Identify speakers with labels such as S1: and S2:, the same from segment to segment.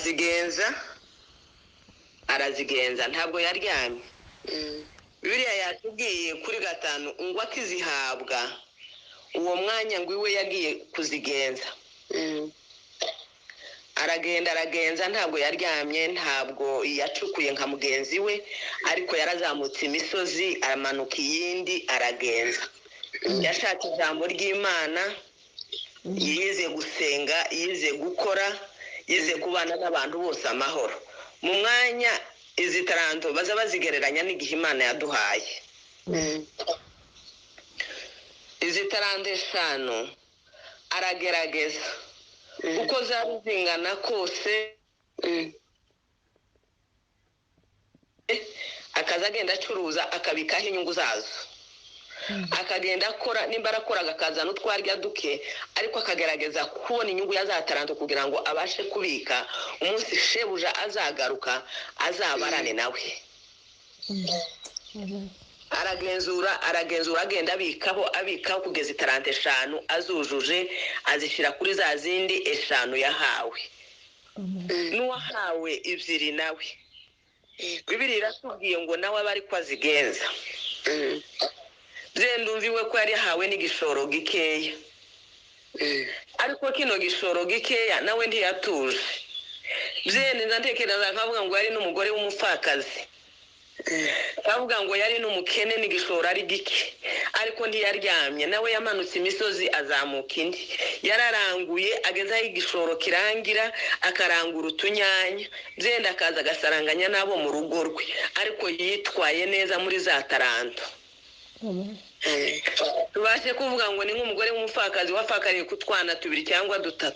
S1: Arazigenza, arazigenza, ntabwo yaryamye. Bibiliya yatubwiye kuri 5 ngo akizihabwa uwo mwanya ngo iwe yagiye kuzigenza. Aragenda, aragenza, ntabwo yaryamye, ntabwo yacukuye nka mugenzi we, ariko yarazamutse imisozi aramanuka iyindi aragenza. Yashatse ijambo ry'Imana, yize gusenga, yize gukora, yize kubana n'abantu bose amahoro. Mu mwanya izi taranto baza bazigereranya n'igihe Imana yaduhaye. Izi taranto 5 aragerageza uko zari zingana kose, akaza agenda acuruza akabikaho inyungu zazo, akagenda akora, nimba arakoraga akazana utwarya duke, ariko akagerageza kubona inyungu ya za taranto kugira ngo abashe kubika umunsi shebuja azagaruka azabarane nawe. Aragenzura, aragenzura, agenda abikaho, abikaho kugeza itaranto 5 azujuje, azishyira kuri za zindi 5 yahawe. N'uwahawe 2 nawe Bibiliya iratubwiye ngo nawe abe ariko azigenza. Byendumviwe ko yari yahawe n'igishoro gikeya, ariko kino gishoro gikeya nawe ntiyatuje. Byende ndantekereza nkavuga ngo yari n'umugore w'umupfakazi, kavuga ngo yari n'umukene n'igishoro ari gike, ariko ntiyaryamye, nawe yamanutse imisozi azamuka indi, yararanguye ageze aho igishoro kirangira akarangura utunyanya, byenda akaza agasaranganya n'abo mu rugo rwe, ariko yitwaye neza muri za taranto. Tubashe kuvuga ngo ni nk'umugore w'umupfakazi wapfakariye ku twana 2 cyangwa 3,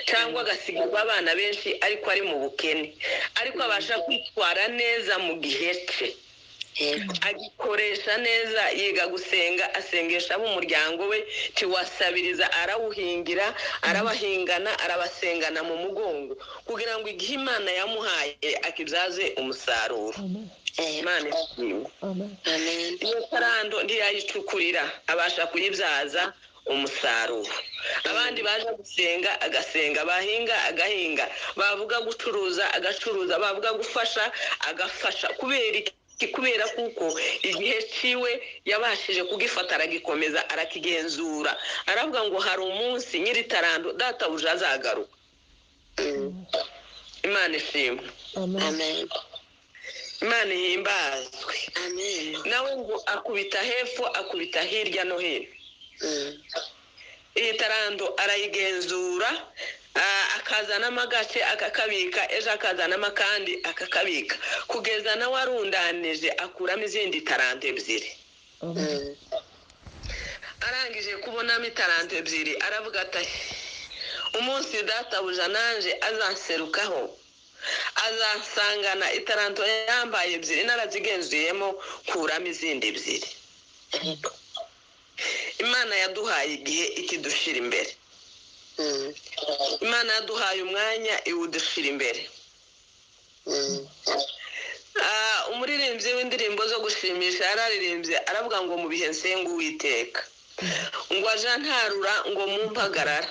S1: cyangwa agasigirwa abana benshi ariko ari mu bukene, ariko abasha kwitwara neza mu gihe cye, agikoresha neza, yiga gusenga, asengesha ab'umuryango we, tiwasabiriza, arawuhingira, arabahingana, arabasengana mu mugongo, kugira ngo igihe Imana yamuhaye akibyaze umusaruro. Imana ishimwe. Iyo taranto ntiyayicukurira, abasha kuyibyaza umusaruro. Abandi baje gusenga agasenga, bahinga agahinga, bavuga gucuruza agacuruza, bavuga gufasha agafasha. Kubera iki? Kubera kuko igihe ciwe yabashije kugifata aragikomeza, arakigenzura, aravuga ngo hari umunsi nyiri taranto databuja azagaruka. Imana ishimwe.
S2: Amen.
S1: Imana ihimbazwe.
S2: Amen.
S1: Nawe ngo akubita hepfo, akubita hirya no hino. Iyi taranto arayigenzura, akazanamo agace akakabika, ejo akazanamo akandi akakabika, kugeza nawe arundanije akuramo izindi taranto 2. Arangije kubonamo itaranto 2, aravuga ati umunsi databuja nanje azanserukaho, azansangana itaranto yambaye 2 narazigenzuyemo, kuramo izindi 2. Imana yaduhaye igihe ikidushira imbere. Imana yaduhaye umwanya iwudushira imbere. Umuririmbyi w'indirimbo zo gushimisha yararirimbye aravuga ngo mu bihe nsenga Uwiteka, ngo aja ntarura ngo mumpagarara,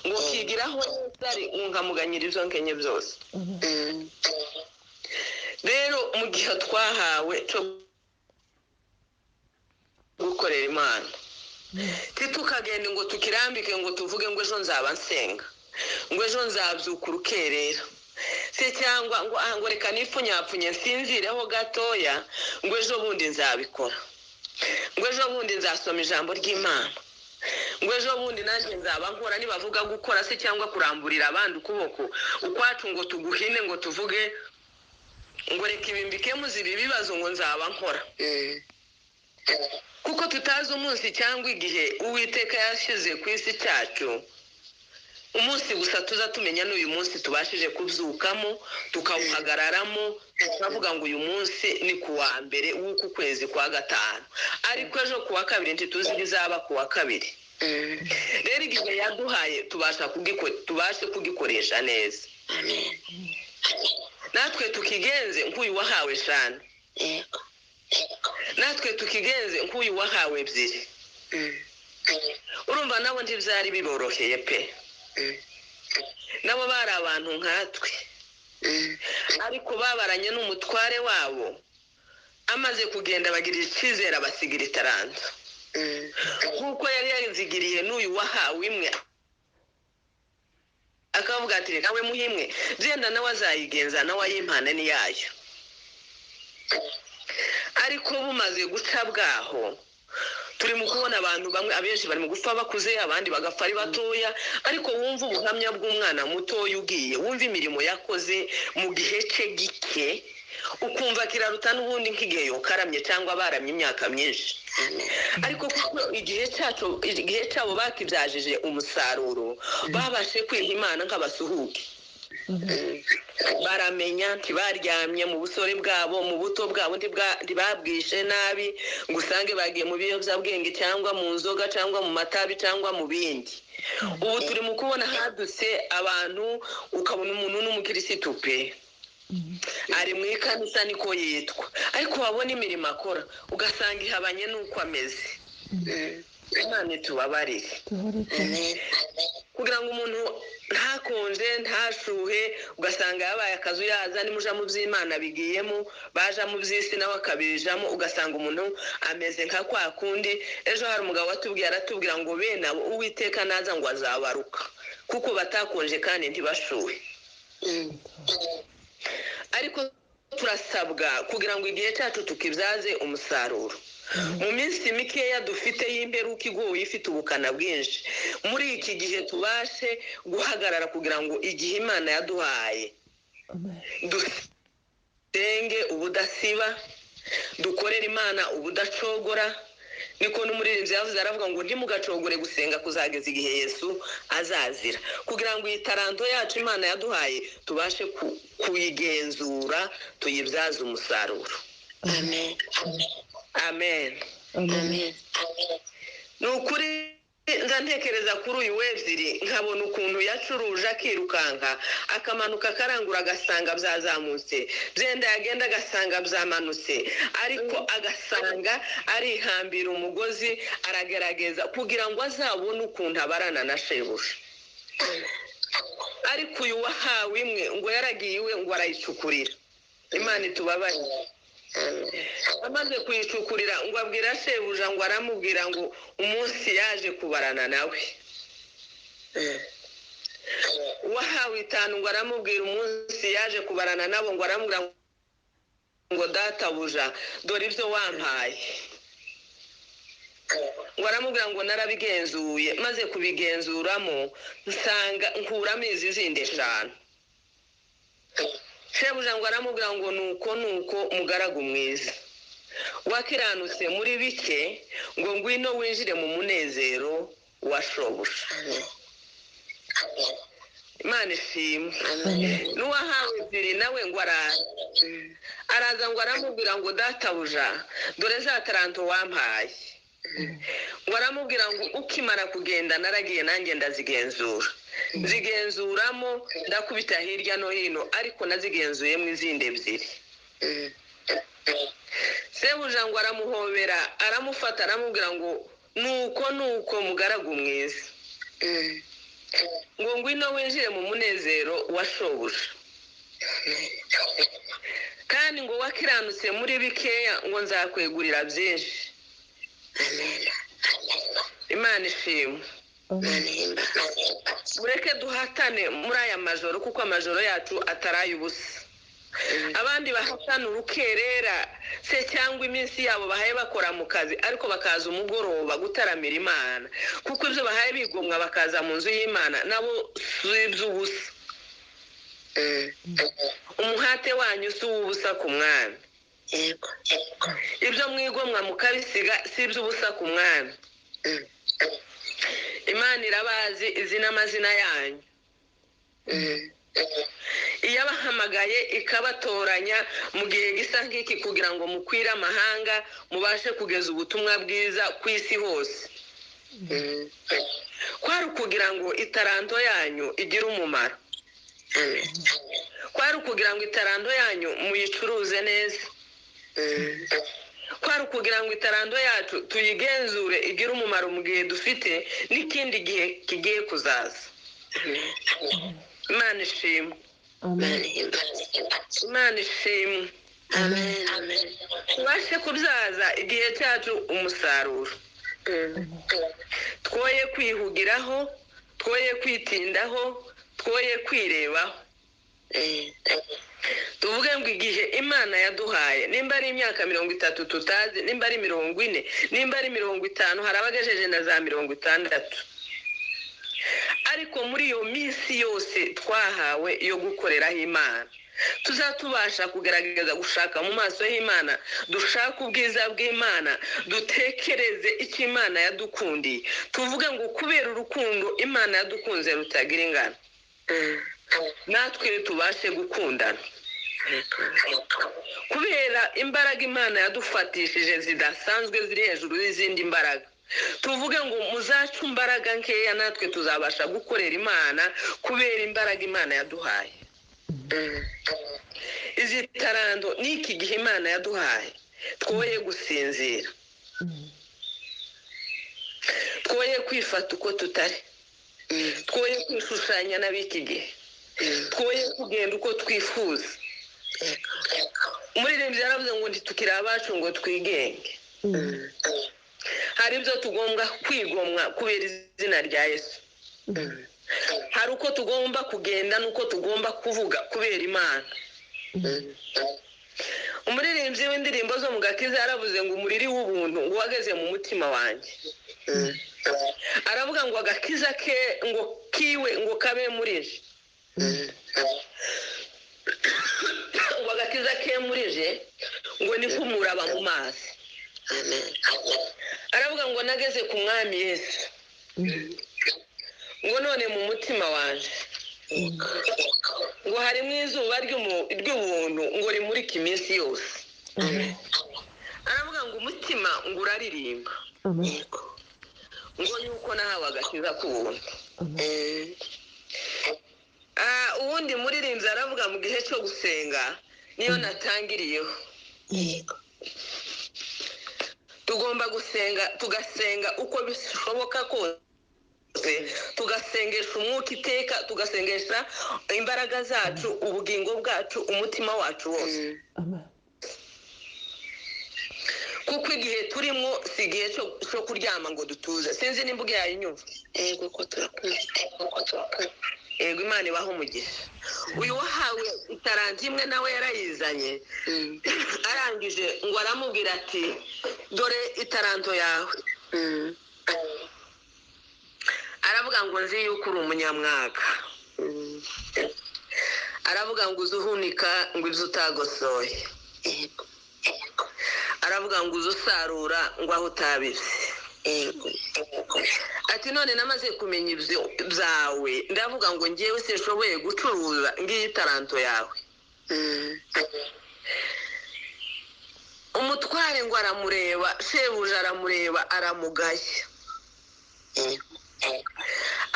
S1: ngo kigiraho ari nkamuganyira ibyo nkenye byose. Rero mu gihe twahawe cyo gukorera Imana, titukagende ngo tukirambike ngo tuvuge ngo ejo nzaba nsenga, ngo ejo nzabyuka urukerera, se cyangwa ngo ngo reka nipfunyapfunye nsinzireho gatoya, ngo ejo bundi nzabikora, ngo ejo bundi nzasoma ijambo ry'Imana, ngo ejo bundi nanjye nzaba nkora. Nibavuga gukora se cyangwa kuramburira abandi ukuboko ukwacu ngo tuguhine, ngo tuvuge ngo reka ibimbike muzibi ibibazo ngo nzaba nkora, kuko tutazi umunsi cyangwa igihe Uwiteka yashyize ku isi cyacu. Umunsi gusa tuza tumenya n'uyu munsi tubashije kubyukamo, tukawuhagararamo, tukavuga ngo uyu munsi ni ku wa mbere w'uku kwezi kwa 5, ariko ejo ku wa 2 ntituzi ibizaba ku wa 2. Rero igihe yaduhaye tubashe kugikoresha neza. Natwe tukigenze nk'uyu wahawe 5, natwe tukigenze nk'uyu wahawe 2. Urumva nabo ntibyari biboroheye pe, nabo bari abantu nkatwe. Ariko babaranye n'umutware wabo, amaze kugenda bagirira icyizere, abasigira itaranto nk'uko yari yarizigiriye n'uyu wahawe imwe, akavuga ati reka we muhimwe, byenda nawe azayigenza, nawe ayimpane ni yayo. Ariko bumaze guca bwaho, turi mu kubona abantu bamwe, abenshi bari mu gupfa bakuze, abandi bagapfa ari batoya. Ariko wumva ubuhamya bw'umwana mutoya ugiye, wumva imirimo yakoze mu gihe cye gike, ukumva kiraruta n'ubundi nk'igihe yokaramye cyangwa baramye imyaka myinshi. Ariko kuko igihe cyacu, igihe cyabo bakibyajije umusaruro, babashe kwiha Imana nk'abasuhuke, baramenya ntibaryamye mu busore bwabo, mu buto bwabo ntibabwishe nabi ngo usange bagiye mu biyobyabwenge cyangwa mu nzoga cyangwa mu matabi cyangwa mu bindi. Ubu turi mu kubona hadutse abantu, ukabona umuntu n'umukirisitu pe, ari mu ikanisa niko yitwa, ariko wabona imirimo akora ugasanga ihabanye n'uko ameze. Imana itubabarire. Kugira ngo umuntu ntakonje ntashuhe, ugasanga yabaye akazu yaza, nimuja mu by'Imana bigiyemo, baja mu by'isi nawe akabijamo, ugasanga umuntu ameze nka kwa kundi. Ejo hari umugabo watubwiye, aratubwira ngo bene abo Uwiteka naza ngo azabaruka, kuko batakonje kandi ntibashuhe. Ariko turasabwa kugira ngo igihe cyacu tukibyaze umusaruro. Mu minsi mikeya dufite y'imperuka igoye ifite ubukana bwinshi, muri iki gihe tubashe guhagarara kugira ngo igihe Imana yaduhaye dusenge ubudasiba, dukorere Imana ubudacogora. Niko n'umuririmbyi yavuze, aravuga ngo ntimugacogore gusenga kuzageza igihe Yesu azazira, kugira ngo iyi taranto yacu Imana yaduhaye tubashe kuyigenzura, tuyibyaze umusaruro.
S2: Amen.
S1: Amen.
S2: Amen.
S1: Ni ukuri nza ntekereza kuri uyu w'ebyiri, nkabona ukuntu yacuruje akirukanka, akamanuka akarangura, agasanga byazamutse, byenda yagenda agasanga byamanutse, ariko agasanga arihambira umugozi, aragerageza kugira ngo azabone ukuntu abarana na shebuja. Ariko uyu wahawe imwe ngo yaragiye iwe ngo arayicukurira. Imana itubabarire. Amaze kuyicukurira ngo abwira shebuja, ngo aramubwira ngo umunsi yaje kubarana nawe. Uwahawe itanu ngo aramubwira umunsi yaje kubarana nabo, ngo aramubwira ngo databuja dore ibyo wampaye. Ngo aramubwira ngo narabigenzuye, maze kubigenzuramo nsanga nkuramo izi zindi 5. Shebuja ngo aramubwira ngo nuko nuko mugaragu mwiza wakiranutse muri bike, ngo ngwino winjire mu munezero wa shobuja. Imana ishimwe. N'uwahawe ebyiri nawe ngo araza, araza ngo aramubwira ngo databuja dore za taranto wampaye. Ngo aramubwira ngo ukimara kugenda naragiye nanjye ndazigenzura, nzigenzuramo ndakubita hirya no hino, ariko nazigenzuyemo izindi 2. Sebuja ngo aramuhobera, aramufata, aramubwira ngo nuko nuko mugaragu mwiza, ngo ngwino winjire mu munezero wa shobuja. Kandi ngo wakiranutse muri bikeya, ngo nzakwegurira byinshi. Imana ishimwe. Mureke duhatane muri aya majoro, kuko amajoro yacu ataraye ubusa. Abandi bahatana urukerera se cyangwa iminsi yabo bahaye bakora mu kazi, ariko bakaza umugoroba gutaramira Imana, kuko ibyo bahaye bigomwa bakaza mu nzu y'Imana nabo si iby'ubusa. Umuhate wanyu si uw'ubusa ku mwami. Ibyo mwigomwa mukabisiga si iby'ubusa ku mwami. Imana irabazi izi n'amazina yanyu. Iyabahamagaye ikabatoranya mu gihe gisa nk'iki kugira ngo mukwire amahanga, mubashe kugeza ubutumwa bwiza ku isi hose. Kwari ukugira ngo itaranto yanyu igire umumaro. Kwari ukugira ngo itaranto yanyu muyicuruze neza. Kwari ukugira ngo itaranto yacu tuyigenzure igire umumaro mu gihe dufite n'ikindi gihe kigiye kuzaza. Imana ishimwe.
S2: Amen.
S1: Imana ishimwe.
S2: Amen. Amen.
S1: Tubashe kubyaza igihe cyacu umusaruro, twoye kwihugiraho, twoye kwitindaho, twoye kwirebaho. Tuvuge ngo igihe Imana yaduhaye, nimba ari imyaka 30 tutazi, nimba ari 40, nimba ari 50, hari abagejeje na za 60, ariko muri iyo minsi yose twahawe yo gukoreraho Imana, tuzatubasha kugerageza gushaka mu maso y'Imana, dushake ubwiza bw'Imana, dutekereze icyo Imana yadukundiye, tuvuge ngo kubera urukundo Imana yadukunze rutagira ingano, natwe tubashe gukundana. Kubera imbaraga Imana yadufatishije zidasanzwe ziri hejuru y'izindi mbaraga, tuvuge ngo muzacu imbaraga nkeya natwe tuzabasha gukorera Imana kubera imbaraga Imana yaduhaye. Izi tarando n'iki gihe Imana yaduhaye, twoye gusinzira, twoye kwifata uko tutari, twoye kwishushanya n'ab'iki gihe, twoye kugenda uko twifuza. Umuririmbyi yaravuze ngo ntitukiri abacu ngo twigenge. Hari ibyo tugomba kwigomwa kubera izina rya Yesu, hari uko tugomba kugenda n'uko tugomba kuvuga kubera Imana. Umuririmbyi w'indirimbo zo mu gakiza yaravuze ngo umuriri w'ubuntu ngo wageze mu mutima wanjye, aravuga ngo agakiza ke ngo kiwe ngo kabe muri je, ngo agakiza ke muri je ngo ni nk'umuraba mu mazi. Aravuga ngo nageze ku mwami Yesu, ngo none mu mutima wanje ngo harimo izuba ry'ubuntu ngo rimurike iminsi yose. Aravuga ngo umutima ngo uraririmba ngo yuko nahawe agakiza k'ubuntu. Uwundi muririmbyi aravuga mu gihe cyo gusenga niyo natangiriyeho. Tugomba gusenga, tugasenga uko bishoboka kose, tugasengesha umwuka iteka, tugasengesha imbaraga zacu, ubugingo bwacu, umutima wacu wose. Kuko igihe turimo si igihe cyo kuryama ngo dutuze. Sinzi nimba ugiye.
S2: Yego ko turakumva.
S1: Yego, Imana ibaho umugisha. Uyu wahawe itaranti imwe nawe yarayizanye, arangije ngo aramubwira ati dore itaranto yawe. Aravuga ngo nzi yuko uri umunyamwaka. Aravuga ngo uzi uhunika ngo ibyo utagosoye. Aravuga ngo uzi usarura ngo aho utabibye. Ati none namaze kumenya ibyo byawe, ndavuga ngo ngewe sinshoboye gucuruza, ngiyi itaranto yawe. Umutware ngo aramureba, shebuja aramureba, aramugaya.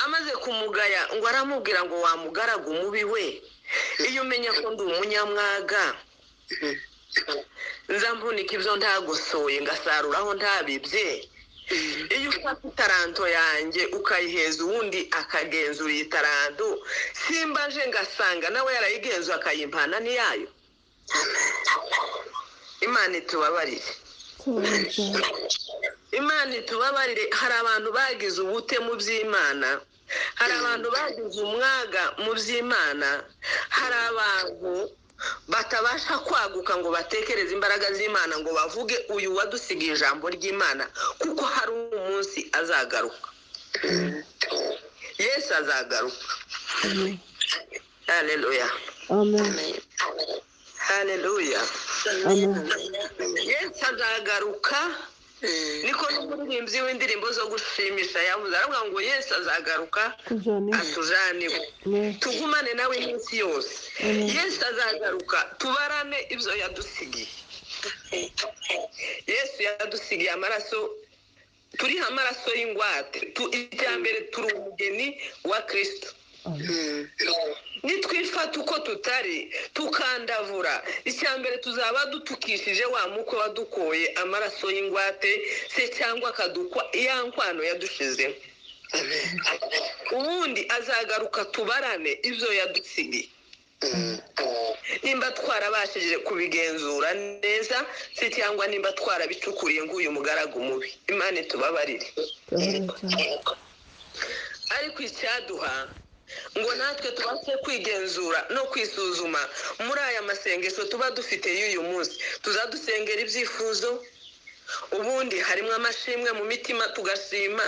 S1: Amaze kumugaya ngo aramubwira ngo wamugaragu mubi we, iyo umenya ko ndi umunyamwaga nza mpunika ibyo ntagosoye ngasarura aho ntabibye, iyo ufata itaranto yanjye ukayiheza uwundi akagenzura iyi taranto, simba nje ngasanga nawe yarayigenzuye akayimpana n'iyayo. Imana itubabarire, Imana itubabarire. Hari abantu bagize ubute mu by'Imana, hari abantu bagize umwaga mu by'Imana, hari abantu batabasha kwaguka ngo batekereze imbaraga z'Imana ngo bavuge uyu wadusigiye ijambo ry'Imana, kuko hari umunsi azagaruka. Yesu azagaruka. Haleluya.
S3: Amen.
S1: Haleluya.
S3: Amen.
S1: Yesu azagaruka. Niko n'umuririmbyi w'indirimbo zo gushimisha yavuze, aravuga ngo Yesu azagaruka atujane, tugumane nawe iminsi yose. Yesu azagaruka tubarane ibyo yadusigiye. Yesu yadusigiye amaraso, turiho amaraso y'ingwate. Icya mbere turi umugeni wa Kristo. Nitwifata uko tutari tukandavura, icya mbere tuzaba dutukishije wa mukwe wadukoye amaraso y'ingwate se, cyangwa akadukwa ya nkwano yadushizeho. Ubundi azagaruka tubarane ibyo yadusigiye. Nimba twarabashije kubigenzura neza se, cyangwa nimba twarabicukuriye nk'uyu mugaragu mubi, Imana itubabarire. Ariko icyaduha ngo natwe tubashe kwigenzura no kwisuzuma muri aya masengesho tuba dufite y'uyu munsi, tuzadusengera ibyifuzo, ubundi harimo amashimwe mu mitima, tugashima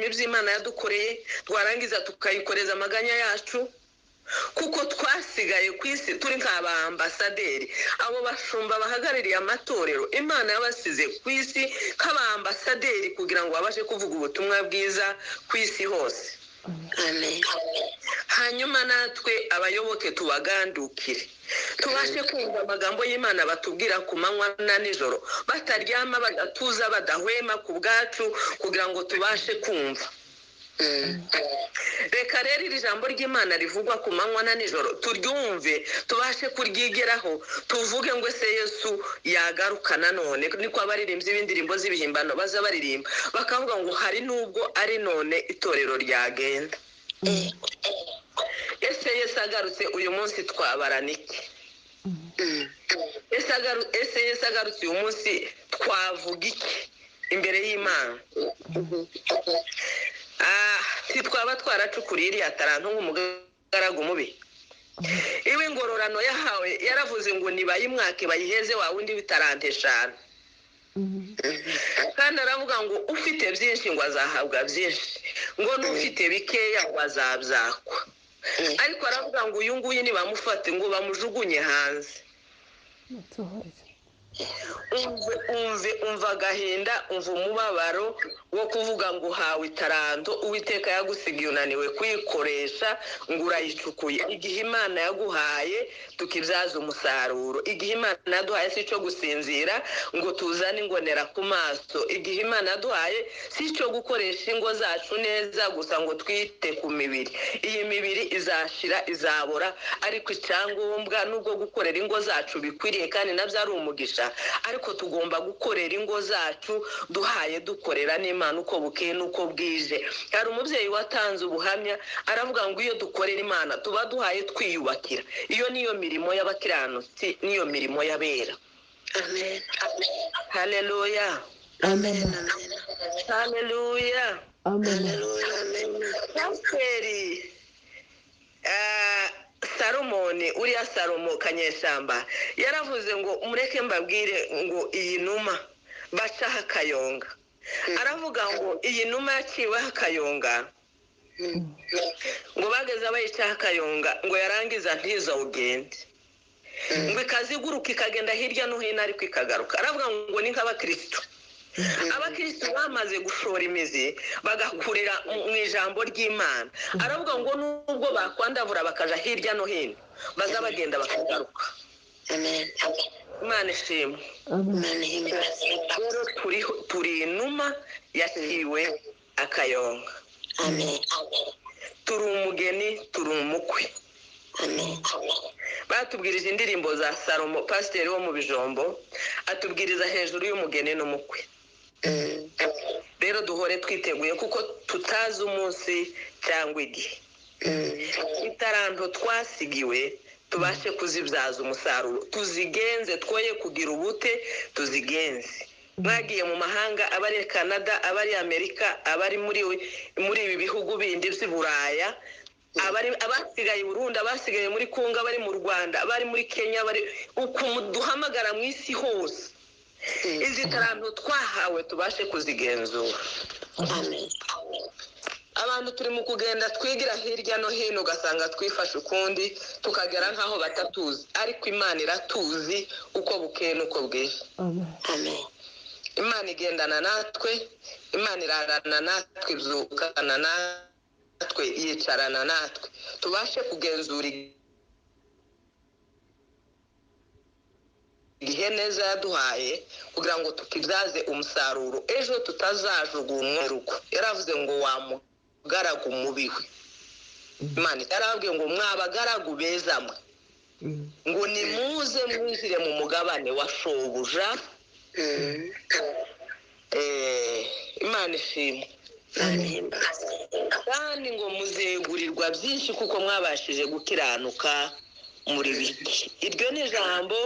S1: iby'Imana yadukoreye, twarangiza tukayikoreza amaganya yacu, kuko twasigaye ku isi turi nk'abambasaderi. Abo bashumba bahagarariye amatorero, Imana yabasize ku isi nk'abambasaderi kugira ngo babashe kuvuga ubutumwa bwiza ku isi hose.
S2: Amen.
S1: Hanyuma natwe abayoboke tubagandukire, tubashe kumva amagambo y'Imana batubwira ku manywa na nijoro, bataryama, badatuza, badahwema ku bwacu, kugira ngo tubashe kumva. Reka rero iri jambo ry'Imana rivugwa ku manywa na nijoro turyumve, tubashe kuryigeraho, tuvuge ngo ese Yesu yagaruka nanone. Niko abaririmbyi b'indirimbo z'ibihimbano baza baririmba bakavuga ngo hari n'ubwo ari none itorero ryagenda. Ese Yesu agarutse uyu munsi twabarana iki? Ese Yesu agarutse uyu munsi twavuga iki imbere y'Imana? Ntitwaba twaracukuriye iriya taranto nk'umugaragu mubi. Iwe ingororano yahawe yaravuze ngo nibayimwake bayiheze wa wundi w'itaranto 5. Kandi aravuga ngo ufite byinshi ngo azahabwa byinshi, ngo n'ufite bikeya ngo azabyakwa. Ariko aravuga ngo uyu nguyu nibamufate ngo bamujugunye hanze. Umve agahinda, umve umubabaro wo kuvuga ngo uhawe itaranto Uwiteka yagusigiye unaniwe kuyikoresha ngo urayicukuye. Igihe Imana yaguhaye tukibyaza umusaruro. Igihe Imana yaduhaye si icyo gusinzira ngo tuzane ingonera ku maso. Igihe Imana yaduhaye si icyo gukoresha ingo zacu neza gusa ngo twite ku mibiri. Iyi mibiri izashira, izabora, ariko icyangombwa nubwo gukorera ingo zacu bikwiriye kandi nabyo ari umugisha, ariko tugomba gukorera ingo zacu duhaye dukorera n'Imana uko bukeye n'uko bwije. Hari umubyeyi watanze ubuhamya aravuga ngo iyo dukorera Imana tuba duhaye twiyubakira. Iyo niyo mirimo y'abakiranutsi, niyo mirimo y'abera.
S2: Amen.
S1: Haleluya.
S2: Amen.
S1: Haleluya.
S3: Amen.
S1: Pasiteri Salomoni, uriya Salomo Kanyeshamba, yaravuze ngo mureke mbabwire ngo iyi numa bacaho akayonga. Aravuga ngo iyi numa yaciweho akayonga, ngo bageze bayicaho akayonga ngo yarangiza ntizawugende, ngo ikaziguruka ikagenda hirya no hino ariko ikagaruka. Aravuga ngo ni nk'abakristo. Abakristo bamaze gushora imizi bagakurira mu ijambo ry'Imana. Aravuga ngo nubwo bakwandavura bakaja hirya no hino baza bagenda bakagaruka.
S2: Amen.
S1: Imana ishimwe.
S3: Amen.
S1: Rero turi inuma yaciwe akayonga.
S2: Amen.
S1: Turi umugeni, turi umukwe.
S2: Amen.
S1: Batubwirije indirimbo za Salomo, pasiteri wo mu Bijombo, atubwiriza hejuru y'umugeni n'umukwe. Rero duhore twiteguye kuko tutazi umunsi cyangwa igihe. Itaranto twasigiwe tubashe kuzibyaza umusaruro, tuzigenze, twoye kugira ubute, tuzigenze. Mwagiye mu mahanga, abari Canada, abari Amerika, abari muri ibi bihugu bindi by'i Buraya, abasigaye i Burundi, abasigaye muri Kongo, abari mu Rwanda, abari muri Kenya, abari ukuntu duhamagara mu isi hose. Izi taranto twahawe tubashe kuzigenzura.
S2: Amen.
S1: Abantu turi mu kugenda twigira hirya no hino, ugasanga twifashe ukundi, tukagera nk'aho batatuzi, ariko Imana iratuzi uko bukeye n'uko bwije.
S2: Amen.
S1: Imana igendana natwe, Imana irarana natwe, ibyukana natwe, yicarana natwe, tubashe kugenzura igihe neza yaduhaye kugira ngo tukibyaze umusaruro, ejo tutazajugunywa rugo. Yaravuze ngo wa mugaragu mubi we. Imana yarababwiye ngo mwabagaragu beza mwe, ngo nimuze mwinjire mu mugabane wa shobuja. Imana ishimwe.
S2: Imana ihimbazwe.
S1: Kandi ngo muzegurirwa byinshi kuko mwabashije gukiranuka muri bike. Iryo ni ijambo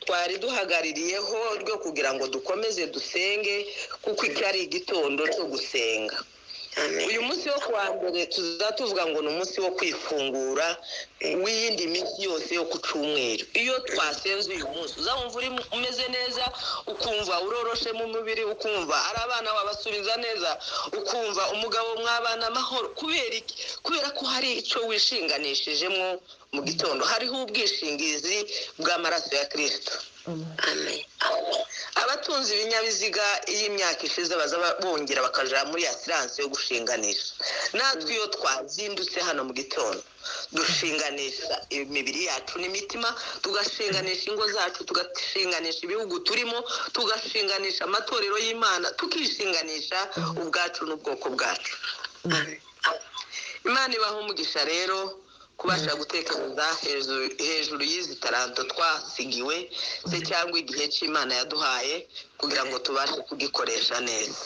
S1: twari duhagaririyeho ryo kugira ngo dukomeze dusenge, kuko iki ari igitondo cyo gusenga.
S2: Amen.
S1: Uyu munsi wo kuwa mbere tuza tuvuga ngo ni umunsi wo kwifungura w'iyindi minsi yose yo ku cyumweru. Iyo twasenze uyu munsi, uzawumva uri umeze neza, ukumva uroroshe mu mubiri, ukumva ari abana wabasubiza neza, ukumva umugabo mwabana amahoro. Kubera iki? Kubera ko hari icyo wishinganishijemo mu gitondo, hariho ubwishingizi bw'amaraso ya Kirisito.
S2: Amen.
S1: Abatunze ibinyabiziga, iyo imyaka ishize baza bongera bakaja muri assurance yo gushinganisha. Natwe iyo twazindutse hano mu gitondo, dushinganisha imibiri yacu n'imitima, tugashinganisha ingo zacu, tugashinganisha ibihugu turimo, tugashinganisha amatorero y'Imana, tukishinganisha ubwacu n'ubwoko bwacu.
S2: Amen.
S1: Imana ibaha umugisha rero kubasha gutekereza hejuru y'izi taranto twasigiwe se, cyangwa igihe cy'Imana yaduhaye kugira ngo tubashe kugikoresha neza.